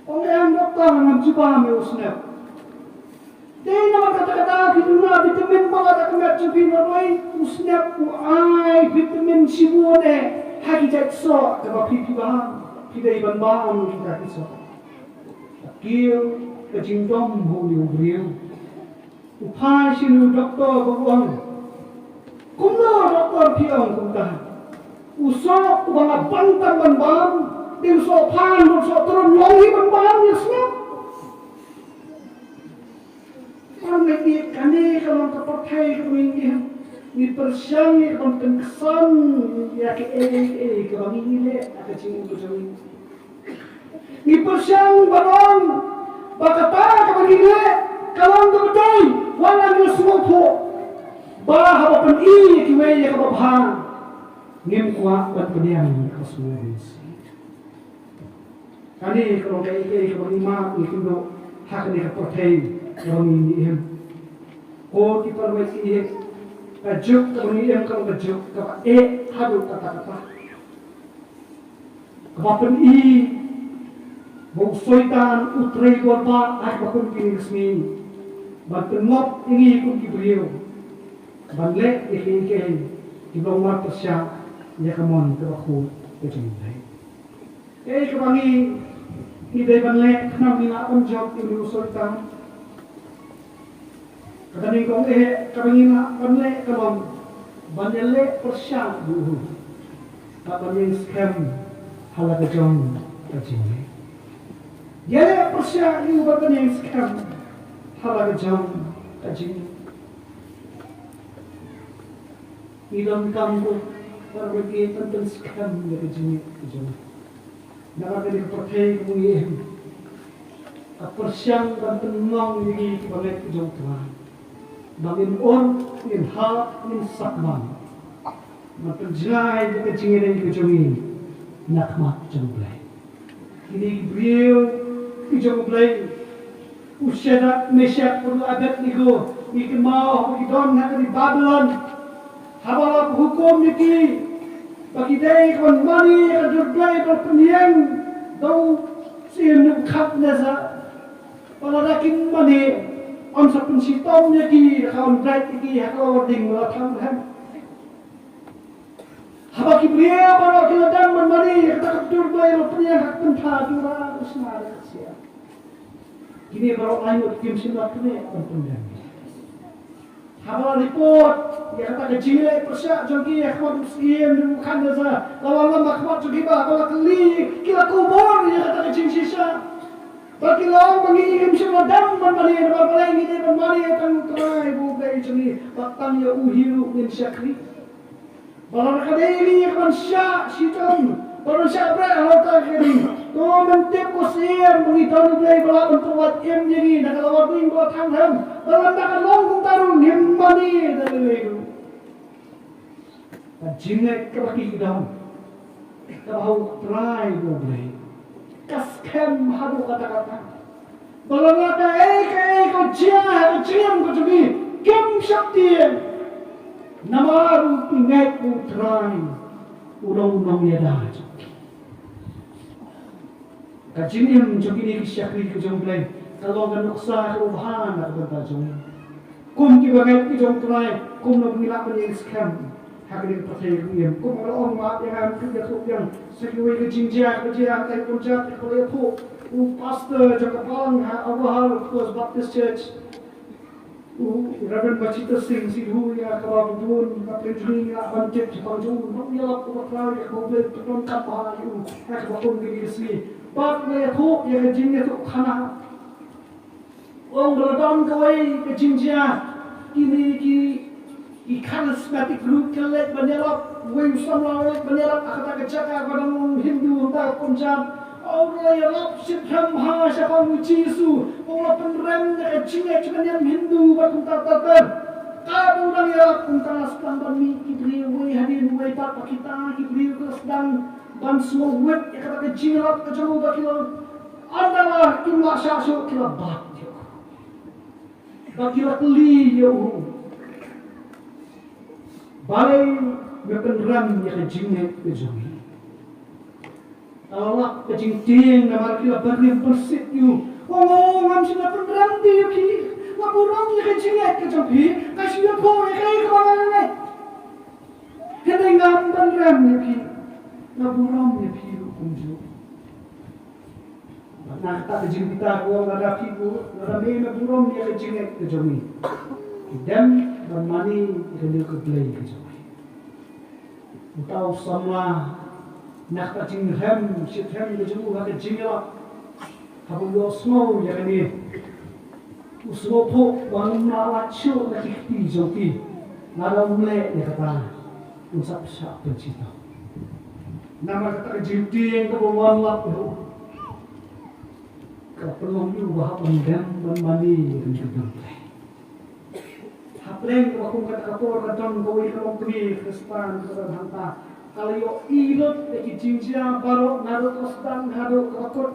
Ong em doktor ngam ju bam ïa u snep. Dei namar kata kata ki duna vitamin palat ha ka met jong phi, namar u snep u ai vitamin shibun eh ha ki jait soh kaba phi phi bam, phi dei ban bam kita ki soh. Ka kiew ka jingdom ha une u briew. U phai sha une u doktor bad u ong, kumno doktor phi ong kumta? U soh uba nga bam tam ban bam, dei u soh phan, u soh trun, long hi ban bam ïa u snep. Kane ka long ka pyrthei kaba ngi im. Ngi pyrshang ïa ka ban pynksan ïa kaei kaei kaba ngi leh ha ka jingim ka jong ngi. Ngi pyrshang ban ong ba kata kaba ngi leh ka long kaba dei, wat la ngi sngewthuh ba haba pyni ïa kiwei ïa kaba bha, ngim kwah ban pdiang ïa ka sngewsih. Kane ka long kaei kaei kaba ngi map ngi kynduh ha kane ka pyrthei kaba ngi im. Ko ki paralok, ka juk kaba ngi im ka long ka juk kaba eh haduh katta katta, kaba pyni ba u Soitan u trei bor ba ai ba kum kine ki sngi ban pynngop ïa ngi kum ki briew ban leh ïa kiei kiei kiba long marpyrshah ïa ka mon kaba khuid ka jong U Blei. Kaei kaba ngi, ngi dei ban leh khnang ngi lah ban jop ïa u Soitan? Kaba nyngkong eh kaba ngi lah ban leh ka long ban ïaleh pyrshah ïa u, bad ban ïeng skhem ha la ka jong ka jingim. Ïaleh pyrshah ïa u bad ban ïeng skhem ha la ka jong ka jingim. Ngi donkam ko para bangeit ban pynskhem ïa ka jingngeit ka jong ngi. Namar kane ka pyrthei kaba ngi im ka pyrshang ban pynlong ïa ngi kiba ngeit ka jong U Trai. Ba ngin ur, ngin hap, ngin sakma ban pynjngai ïa ka jingïadei ka jong ngi na khmat jong U Blei. Kine ki briew ki jong U Blei, u Shadrak, Meshak bad u Abednego, ngi kynmaw haba ki don ha ka ri Babilon, haba la hukum ïa ki ba ki dei ki ban mane ïa ka dur Blei ba la pynïeng da u syiem Nebukadnesar. Ba lada kim mane, yn sa pynshitom ïa ki, da ka yn bret ïa ki ha ka lawarding ba la thang rhem. Haba ki briew baroh ki la dang ban mane ïa kata ka dur Blei ba la pynïeng ha ka pynthar jong u Dura, u Snar, u Ksiar, kine baroh laingut kim shym la treh ban pyndem. Haba la report ïa kata ka jingleh pyrshah jong ki ha khmat u syiem Nebukadnesar, la wallam ha khmat jong ki, ba haba la kylli ki la kubur ïa kata ka jingshisha. Bad ki la ong ba ngi ngim shym la dang ban mane, namar balei ngi dei ban mane tang U Trai ba U Blei jong ngi, bad tang ïa u hi ruh ngin shakri. Ba lada ka dei ïa ngi ban shah shitom, ban shah bret halor kata ka ri, to men tip ko syiem ba ngi don U Blei ba lah ban pynwad im ïa ngi na ka lawarding ba la thang rhem. Ba lada ka long kumta ruh ngim mane da lei lei ruh. Ka jingngeit kaba ki don, kaba ha U Trai ba U Blei, ka skhem haduh katta katta. Ba lada kaei kaei ka jia ha ka jingim ka jong ngi, kim Shakti namar u ki ngeit u Trai u long u nongïada. Ka jingim jong kine ki shakri ki jong U Blei ka long ka nuksa kaba bha na ka bynta jong ngi. Kum kiba ngeit ki jong U Trai, kumno ngi lah ban ïeng skhem ha kane ka pyrthei ka jingim. Kum ka ong ma ïa ngan kit ïathuh biang sa kiwei ka jingjia kaba jia ha ka Punjab, kaba ïathuh u pastor jong ka balang ha Aguahar First Baptist Church. U Reverend Bachita Singh Sidhu ïa kaba bun na pynjri ïa ban tip jingpang jong u, u ïalap u Trai ïa kaba u Blei pyndonkam bha ïa u ha kaba kum kine ki sngi. Bad u ïathuh ïa ka jingïathuh khana. U ong ba la don kawei ka jingjia, kine ki Ki charismatic group ki la leit ban ïalap, uwei u samla u la leit ban ïalap ha kata ka jaka ba dang long Hindu hangta ha Punjab. U la ïalap shitrhem bha shaphang U Jisu, u la pynrem ïa ka jingngeit jong ka niam Hindu bad kumta ter ter. Katba u dang ïalap kumta la sdang ban mih ki briew uwei hadien uwei, bad ba kita ki briew ki la sdang ban sngewwit ïa kata ka jingïalap ka jong u, ba ki la, ynda la kim lah shah shuh ki la bat ïa u. Ba ki la kylli ïa u, balei me pynrem ïa ka jingngeit ka jong ngi? Ka la lap ka jingtieng namar ki la pynrem pynsit ïa u. Ong, ong, ngam shym la pynrem de ïa phi. Nga burom ïa ka jingngeit ka jong phi. Nga shu ïathuh ïa kaei kaba nga ngeit. Hynrei ngam pynrem ïa phi. Nga burom ïa phi ruh kumjuh. Bad na kata ka jingbitar ka ong, lada phi burom, lada me me burom ïa ka jingngeit ka jong ngi, dem ban mane ïa kane ka blei ka jong ngi. Uta u samla, na kata ka jingrem shitrhem ka jong u ha ka jingïalap, haba u ïohsngew ïa kane, u sngewthuh ba ngim lah lait shuh na ki kti jong ki. Lada um leh ïa kata, un sa pynshah pynshitom. Namar kata ka jingtieng kaba u wan lap ïa u, ka pynlong ïa u ba hap ban dem ban mane ïa kane ka jingïalap. Hapdeng kaba kum kata ka por ka don kawei ka longkmie Khristan ka don hangta. Ka la ïohi lut ïa ki jingjia baroh naduh ka sdang haduh kaba kut.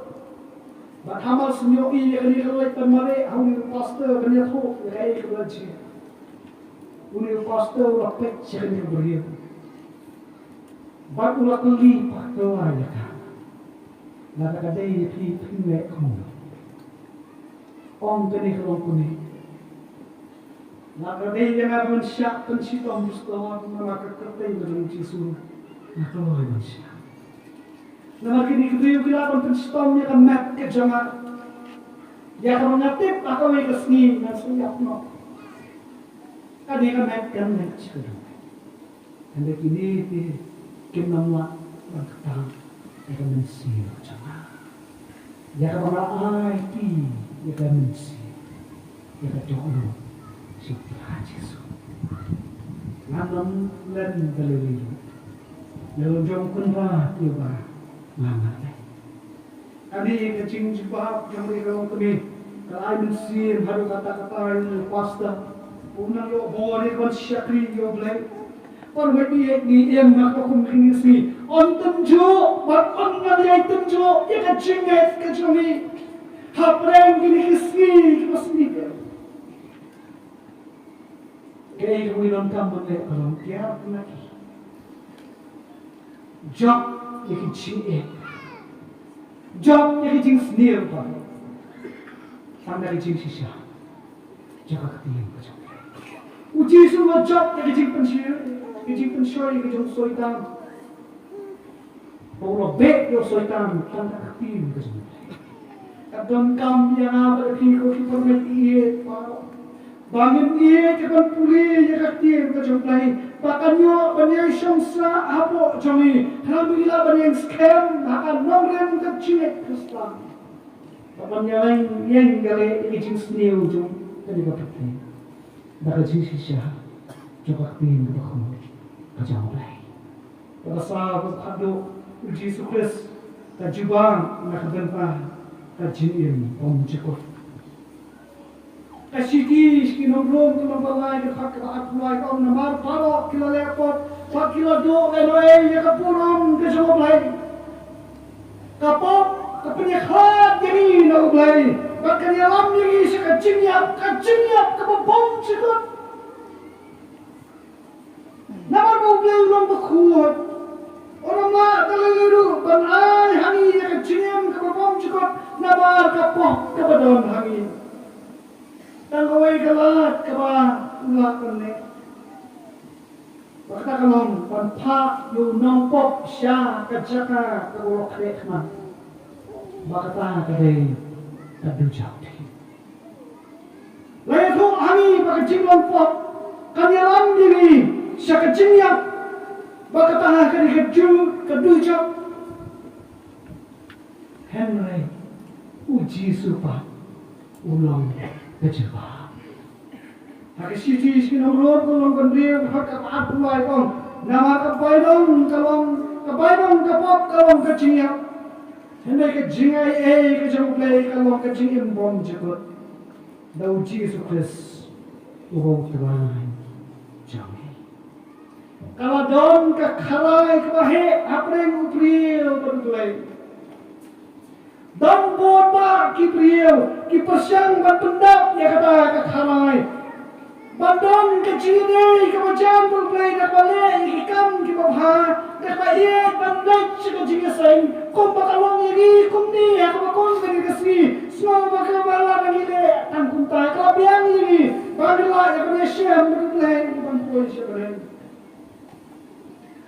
Bad ha mar shu ïohi ïa kane ka la leit ban mareh ha une u pastor ban ïathuh ïa kaei kaba la jia. Une u pastor u la peit sha kane ka briew. Bad u la kylli pat ïa ka. Lada ka dei ïa phi, phin leh kumno? Ong kane ka longkmie. Lada ka dei ïa nga ban shah pynshitom, Pastor, namar ka kyrteng ka jong U Jisu, nga kloi ban shah. Namar kine ki briew ki lah ban pynshitom ïa ka met ka jong nga. Ïa kaba nga tip ha kawei ka sngi ngan sa ïap noh. Kane ka met kan leit sha ka dohnud. Hynrei kine te kim nang lah ban kata ïa ka mynsiem ka jong nga. Ïa kaba nga aiti ïa ka mynsiem, ïa ka dohnud sha U Trai Jisu. Ngan ym len da lei lei ruh. Lei lei jong Kynrad ïa ba ngan leh. Kane ka jingjubab jong ka longkmie ka la ai mynsiem haduh katta katta ïa u pastor. U nang ïoh bor ïa ka ban shakri ïa U Blei. Ban wad ïa ngi ïa nga ka kum kine ki sngi. Yn tynjuh bad yn nang ïai tynjuh ïa ka jingngeit ka jong ngi hapdeng kine ki sngi kiba sniew. Kaei kaba ngi donkam ban leh, ka long kiar na ki. Jop ïa ki jingeh. Jop ïa ki jingsniew ba. Tang da ki jingshisha jong ka ktien ka jong U Jisu. U la jop ïa ki jingpynshoi, ki jingpynshoi ka jong u Soitan. Ba u la beh ïa u Soitan tang da ka ktien ka jong U Blei. Ka donkam ïa nga bad ïa phi ko ki para bangeit, ba ngin ïeit ïa ban pule ïa ka ktien ka jong U Blei, ba kan ïoh ban ïai shong sah hapoh jong ngi, khnang ba ngin lah ban ïeng skhem ha ka nongrim ka jingngeit Khristan. Ba kan ïeng, ïeng ïaleh ïa ki jingsniew jong kane ka pyrthei da ka jingshisha jong ka ktien kaba khuid ka jong U Blei. Kaba saw, kaba khatduh, U Jisu Khrist ka jubab na ka bynta ka jingim bymjukut. Ka shithi sha ki nong Rom ka lynnong ba lai, ka dkhot kaba arphew lai ka ong, namar baroh ki la leh bad ki la duh lehnohei ïa ka burom ka jong U Blei. Ka pop ka pynïakhlad ïa ngi na U Blei bad ka ïalam ïa ngi sha ka jingïap, ka jingïap kaba bymjukut. Blei u long bakhuid. U nym lah da lei lei ruh ban ai ha ngi ïa ka jingim kaba bymjukut namar ka pop kaba don ha ngi. Tang kawei ka lad kaba u lah ban leh. Ba kata ka long ban phah ïa u nongpop sha ka jaka kaba u la khreh khmat. Ba kata ka dei ka dujok. La ïathuh ha ngi ba ka jinglong pop kan ïalam ïa ngi sha ka jingïap. Ba kata ka dei ka ju, ka dujok. Hynrei u Jisu pat u long ka jubab. Ha ka shithi sha ki nong Rom ka lynnong kaba hynriew ka dkhot kaba arphew lai ka ong, namar ka bainong ka long, ka bainong ka pop ka long ka jingïap. Hynrei ka jingaiei ka jong U Blei ka long ka jingim bymjukut da u Jisu Khrist uba u Trai jong ngi. Ka la don ka kharai kaba heh hapdeng u briew bad U Blei. Don bun bah ki briew ki pyrshang ban pyndap ïa kata ka kharai. Ban don ka jingïadei kaba jan bad U Blei da kaba leh ïa ki kam kiba bha, da kaba ïeit ban leit sha ka jingïaseng, kumba ka long ïa ngi kumne ha kaba kut kane ka sngi. Sngewbha ba kaba la ngi leh tang kumta ka la biang ïa ngi ban ïaleh ïa kaba ïashem bad U Blei ban poi sha bneng.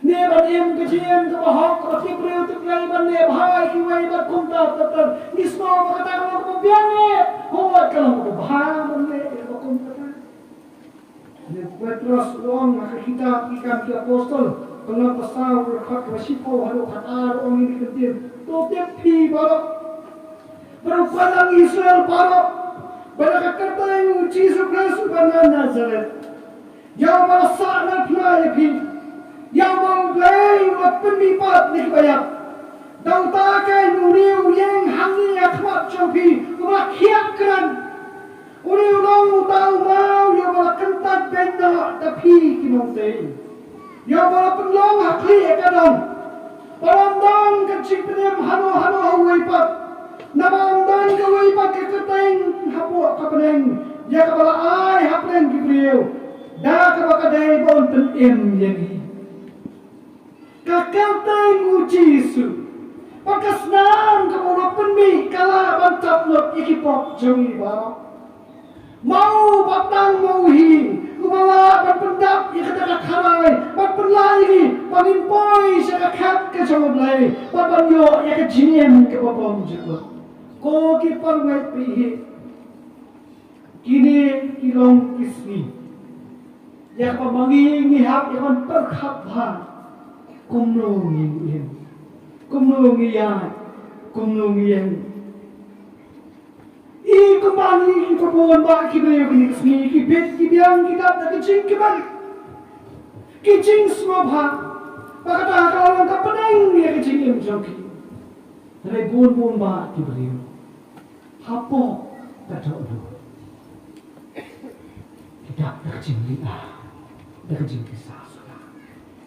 Ne ban im ka jingim kaba hok, kaba tip briew tip Blei, ban leh bha ïa kiwei bad kumta ter ter. Ngi sngew ba kata ka long kaba biang eh. Hooid ka long kaba bha ban leh ïa kaba kumta. Ne u Petros u ong ha ka kitab Ki Kam ki Apostol, ka lynnong kaba saw, ka dkhot kaba shiphew haduh khatar, u ong ïa kane ka ktien. To tip phi baroh, baroh phi Israel baroh, ba da ka kyrteng u Jisu Khrist uba na Nasareth, ïa uba la sah na phla ïa phi, ïa uba U Blei u la pynmihpat na kiba ïap. Da uta keiñ une u ïeng hangne ha khmat jong phi, uba la khiah kren. Une u long uta u maw ïa uba la kyntait beiñ noh da phi ki nongtei, ïa uba la pynlong ha khlieh ka dong. Ba ym don ka jingpynim hano hano ha uwei pat. Naba ym don kawei pat ka kyrteng hapoh ka bneng ïa kaba la ai hapdeng ki briew, da kaba ka dei ba un pynim ïa ngi. Ka kyrteng u Jisu bad ka snam kaba u la pynmih ka lah ban tap lut ïa ki pop jong ngi baroh. Ma u, ba tang ma u hi uba lah ban pyndap ïa kata ka kharai, ban pynlah ïa ngi ba ngin poi sha ka khet ka jong U Blei, bad ban ïoh ïa ka jingim kaba bymjukut. Ko ki paralok, phi hi, kine ki long ki sngi ïa kaba ma ngi ngi hap ïa ban pyrkhat bha kumno ngi im, kumno ngi ïaid, kumno ngi ïeng. I kumba ngi, i kumba bun bah ki briew kine ki sngi ki bit ki biang, ki dap da ki jingkmen, ki jingsngewbha ba kata ka long ka pdeng ïa ka jingim jong ki. Hynrei bun bun bah ki briew hapoh ka dohnud ki dap da ka jingleh, da ka jingkisa suda.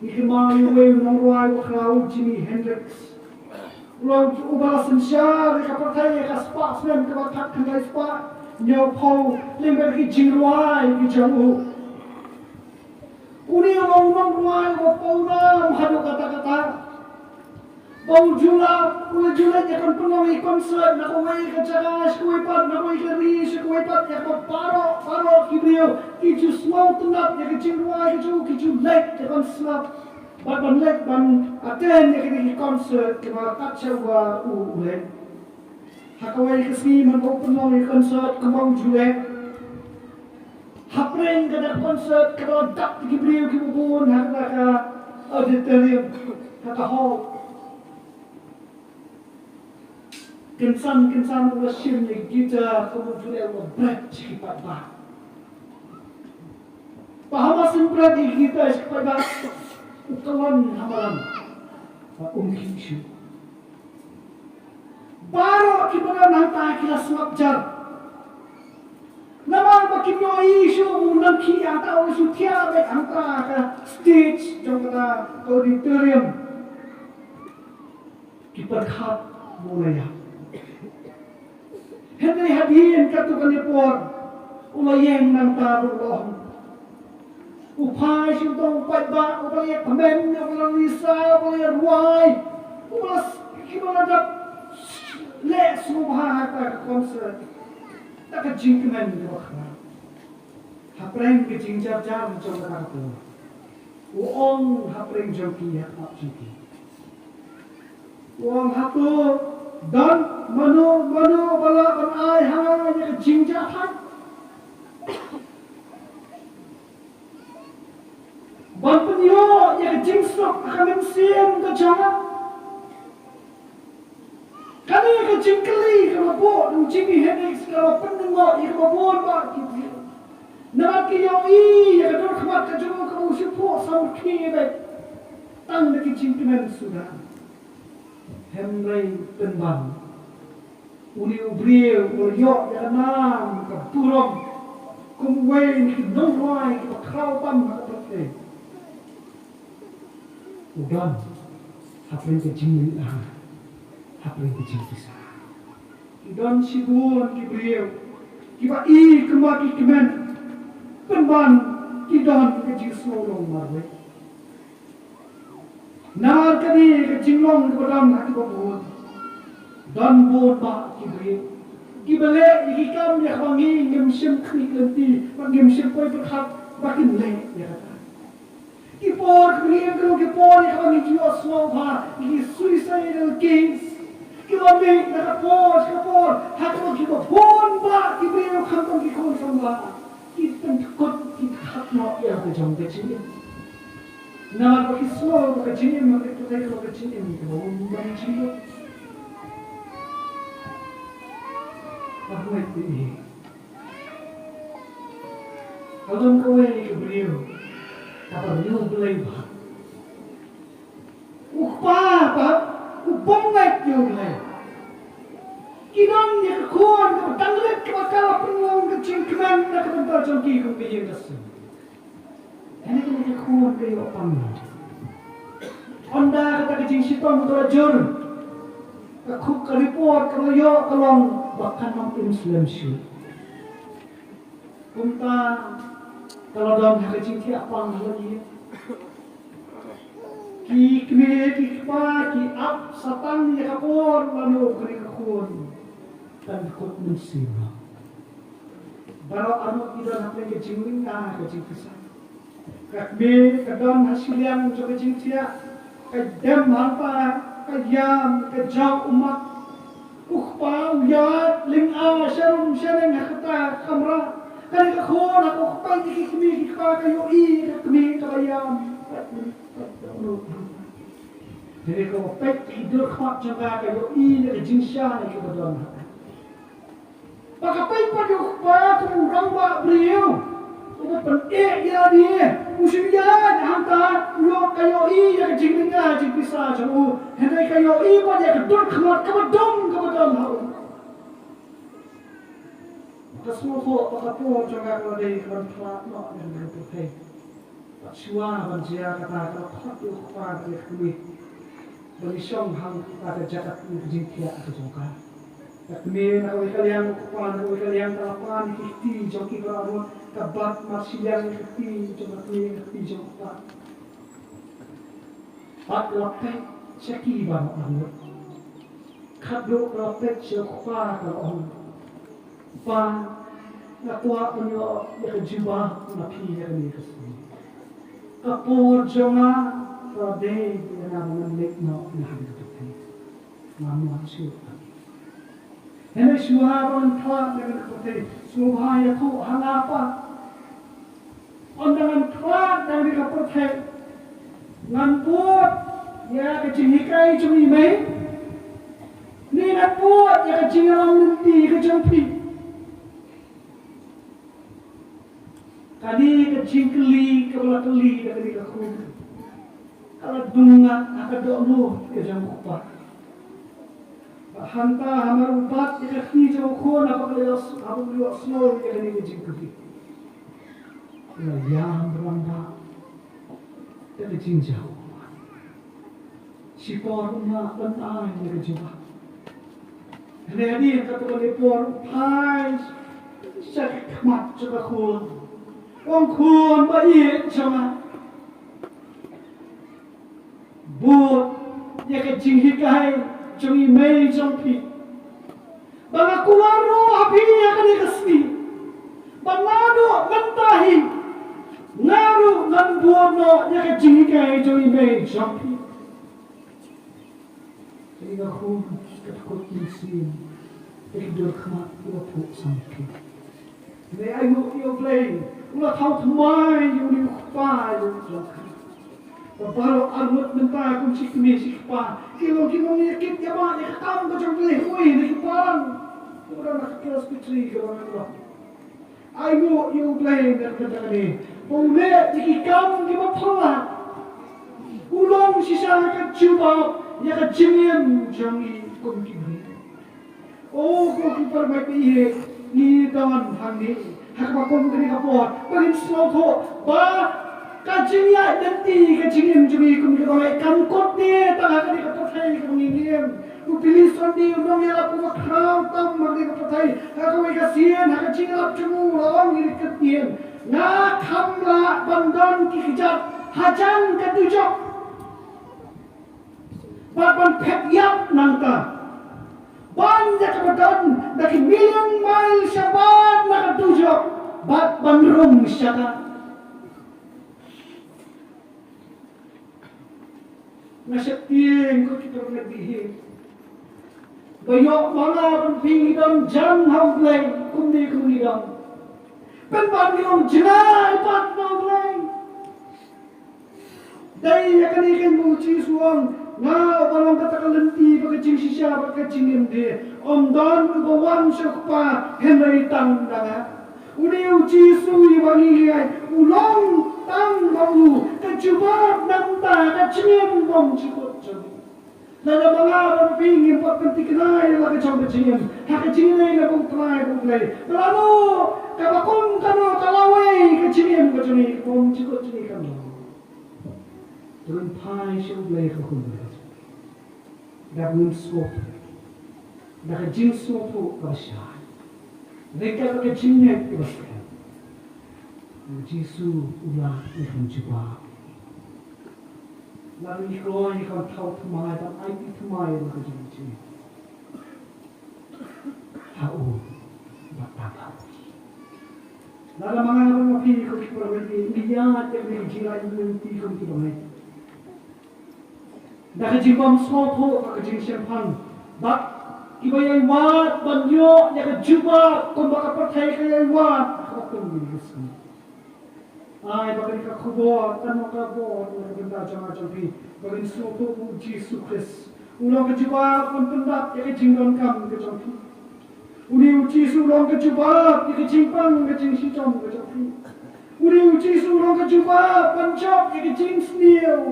Ngi kynmaw ïa uwei u nongrwai u khraw, u Jimi Hendrix. U long uba la synshar ïa ka pyrthei ïa ka spah snem kaba khatkhyndai spah hynñiewphew lyngba ki jingrwai ki jong u. Une u long u nongrwai uba pawnam haduh katta katta. Ba u ju la, u la ju leit ïa ka pynlong ïa ki concert na kawei ka jaka sha kawei pat, na kawei ka ri sha kawei pat, ïa kaba baroh baroh ki briew ki ju sngewtynnat ïa ka jingrwai ka jong u, ki ju leit ïa ka concert. Bad ban leit ban attend ïa kine ki concert kiba kat shwa u leit. Ha kawei ka sngi mynba u pynlong ïa ka concert kumba u ju leh, hapdeng kata ka concert ka la dap ki briew kiba bun ha kata ka auditorium, ha kata ka hall. Kynsan kynsan u la shim ïa ka guitar kumba u ju leh, u la bret sha ki paidbah. Bad haba u la bret ïa ka guitar sha ki paidbah, u kyllon ha madan bad um khih shuh. Baroh kiba don hangta ki la sngap jar. Namar ba kim ïohi shuh ba u nang khih hangta, u la shu thiah beit hangta ha ka stage jong kata ka auditorium. Ki pyrkhat ba u la ïap. Hynrei hadien katto katne por u la ïeng nangta bad u la ong, U phai shim tong u paidbah, uba la ïa kmen, uba la risa, uba la ïa rwai, uba la s-, kiba la dap leh sngewbha ha ka concert. Da ka jingkmen kaba khraw. Hapdeng ka jingjar jar jong kata ka por, u ong hapdeng jong ki, ha khmat jong ki, u ong, hato don mano mano ba lah ban ai ha nga ïa ka jingjahthait, ban pynïoh ïa ka jingsuk ha ka mynsiem ka jong nga? Kane ka jingkylli kaba bun, u Jimi Hendrix, kaba pynlyngngoh ïa kiba bun bah ki briew. Namar ki ïohi ïa ka dur khmat ka jong u kaba u shu phuh samrkhie beit tang da ki jingkmen suda. Hynrei pynban, une u briew u la ïoh ïa ka nam ka burom kum uwei na ki nongrwai kiba khraw tam ha ka pyrthei. U don hapdeng ka jinglyngngoh, hapdeng ka jingpisa. Ki don shibun ki briew kiba i kumba ki kmen, pynban ki don ka jingsngew long marwei. Namar kane ka jinglong kaba don ha kiba bun, don bun bah ki briew kiba leh ïa ki kam ïa kaba ngi ngim shym khmih lynti, ba ngim shym poi pyrkhat ba kin leh ïa kata. Ki por, ki por, ki por ïa kaba ngi ju ïohsngew ba ki suicidal case kiba mih na ka por sha ka por, ha kaba kiba bun bah ki briew khamtam ki khun samla ki pyndkut, ki khap noh ïa ka jong ka jingim. Namar ba ki sngew ba ka jingim, ba ki pyrthei ka long ka jingim kaba ym don jingdon. Ka hoi te i Ka long kawei ka briew kaba riewblei bha. U kpa pat u bym ngeit ïa U Blei. Ki don ïa ka khun kaba dang rit, kaba ka la pynlong ka jingkmen na ka bynta jong ki kum ka ïing ka sem. Kane ka khun ka ïoh pang. Ynda kata ka jingshitom ka la jur, ka khun, ka report ka la ïoh ka long ba kan ym im slem shuh. Kumta ka la don ha ka jingthiah pang ha la ïing. Ki kmie ki kpa ki ap satang ïa ka por lano kane ka khun kan kut mynsiem. Baroh arngut ki don hapdeng ka jinglyngngoh, ka jingpisa. Ka kmie ka don ha shiliang jong ka jingthiah, ka dem hangta, ka ïam, ka jop ummat. U kpa u ïaid lyngngoh sharum shaneng ha kata ka kamra. Kane ka khun ha ka peit ïa ki kmie ki kpa ka ïohi ïa ka kmie kaba ïam. Kane ka peit ïa ki dur khmat jong ka ka ïohi ïa ka jingshai kaba don ha ka. Ba ka peit pat ïa u kpa kum u rangbah briew uba pyneh ïa lade, u shu ïaid hangta, u ïoh, ka ïohi ïa ka jinglyngngoh jingpisa jong u, hynrei ka ïohi pat ïa ka dur khmat kaba dum kaba don ha u. Ka sngewthuh ba ka por jong ka ka la dei ka ban pynlait noh ïa ka pyrthei. Bad shuwa ban jia kata ka la khot ïa u kpa bad ïa ka kmie ban ïashong hangta ka jaka ka jingthiah ka jong ka. Ka kmie na kawei ka liang, u kpa na kawei ka liang, ka la pan ïa ki kti jong ki baroh arngut, ka bat marshiliang ïa ka kti jong ka kmie, ka kti jong u kpa. Bad ka la peit sha ki baroh arngut. Khatduh ka la peit sha u kpa ka la ong, Pa, nga kwah ban ïoh ïa ka jubab na phi ïa kane ka sngi. Ka por jong nga ka la dei ïa nga ban leit noh na kane ka pyrthei. Nga mon shuh. Hynrei shuwa ban khlad na kane ka pyrthei, sngewbha ïathuh ha nga, Pa. Ynda ngan khlad na kane ka pyrthei, ngan bud ïa ka jinghikai jong i mei, ne ngan bud ïa ka jingïalam lynti ka jong phi? Kane ka jingkylli kaba la kylli da kane ka khun ka la dung ngat ha ka dohnud ka jong u kpa. Bad hangta hamar u bat ïa ka kti jong u khun, haba ka la ïoh, haba u ïohsngew ïa kane ka jingkylli, u la ïam rangbah da ka jingjaw. Shipor u mah ban ai ïa ka jubab. Hynrei hadien katto katne por u phai sha ka khmat jong ka khun. Ong khun ba ïeit jong nga, bud ïa ka jinghikai jong i mei jong phi, ba nga kular ruh ha phi ïa kane ka sngi, ba naduh mynta hi nga ruh ngan bud noh ïa ka jinghikai jong i mei jong phi. Te nga khum ka tkut mynsiem, te ki dur khmat u la phuh samrkhie. Ne ai nguh ïa U Blei, u la thaw thymmai ïa une u kpa ïa u jong ka. Ba baroh arngut mynta kum shi kmie shi kpa ki long ki nongïakit ïa ba ïa ka kam ka jong U Blei, hooid ne ki pan. Ki ba dang ha ka klas P three ki ba dang ha ka Ai nguh ïa U Blei na ka bynta kane. Ba u leh ïa ki kam kiba phylla. U long shisha ka jubab ïa ka jingim jong ngi kum ki briew. O ko ki para bangeit, ngi don hangne ha kaba kum kane ka por ba ngin sngewthuh ba ka jingïaid lynti ka jingim jong ngi kum ki bangeit kam kut ne tang ha kane ka pyrthei kaba ngi im. U Billy Sunday u nongïalap uba khraw tam ha kane ka pyrthei, ha kawei ka sien ha ka jingïalap jong u u la ong ïa kane ka ktien: Nga kham lah ban don ki kjat hajan ka dujok bad ban phet ïap nangta, ban ïa kaba don da ki million mile shabar na ka dujok bad ban rung sha ka. Nga sheptieng ko ki para bangeit, ba ïoh ma nga bad phi ngi don jan ha U Blei kumne kumne don. Pynban ngi long jngai pat na U Blei. Dei ïa kane keiñ ba U Jisu u ong, nga uba long kata ka lynti bad ka jingshisha bad ka jingim, te ym don uba wan sha U Kpa hynrei tang da nga. Une U Jisu uba ngi ïeit u long tang ma u ka jubab na ka bynta ka jingim bymjukut jong ngi. Lada ma nga bad ma phi ngim pat pynthikna ïa la ka jong ka jingim ha ka jingïaleh bad U Trai bad U Blei, ba lano kaba kum kano ka lawei ka jingim ka jong ngi, ka bymjukut jong ngi kan long. Te ngin phai sha U Blei ka khun, da ka jingsngewthuh, da ka jingsngewthuh kaba shai, ryngkat bad ka jingngeit kaba skhem. U Jisu u lah ïa ka jubab. Lada ngi kloi ïa ka ban thaw thymmai, ban aiti thymmai ïa la ka jong ka jingim ha u bad tang ha u. Lada ma nga bad ma phi ko ki para bangeit ngi ïaid ïa kane ka jingïaid lynti kum ki bangeit, da ka jingbymsngewthuh bad ka jingshemphang bad kiba ïai wad ban ïoh ïa ka jubab kumba ka pyrthei ka ïai wad, ha kaba kum ngi ïa ka sngi. Ai ba kane ka khubor kan long ka bor na ka bynta jong nga jong phi, ba ngin sngewthuh ba U Jisu Khrist u long ka jubab ban pyndap ïa ka jingdonkam ka jong phi. Une U Jisu u long ka jubab ïa ka jingpang ka jingshitom ka jong phi. Une U Jisu u long ka jubab ban jop ïa ka jingsniew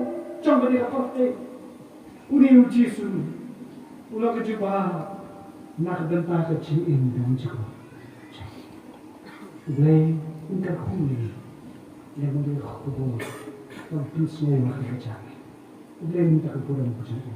jong kane ka pyrthei. Une U Jisu u long ka jubab na ka bynta ka jingim bymjukut. U Blei un kyrkhu ïa ngi ïa kane ka khubor ban pynsngew ha ka kyrdan. U Blei un kyrkhu ïa ngi.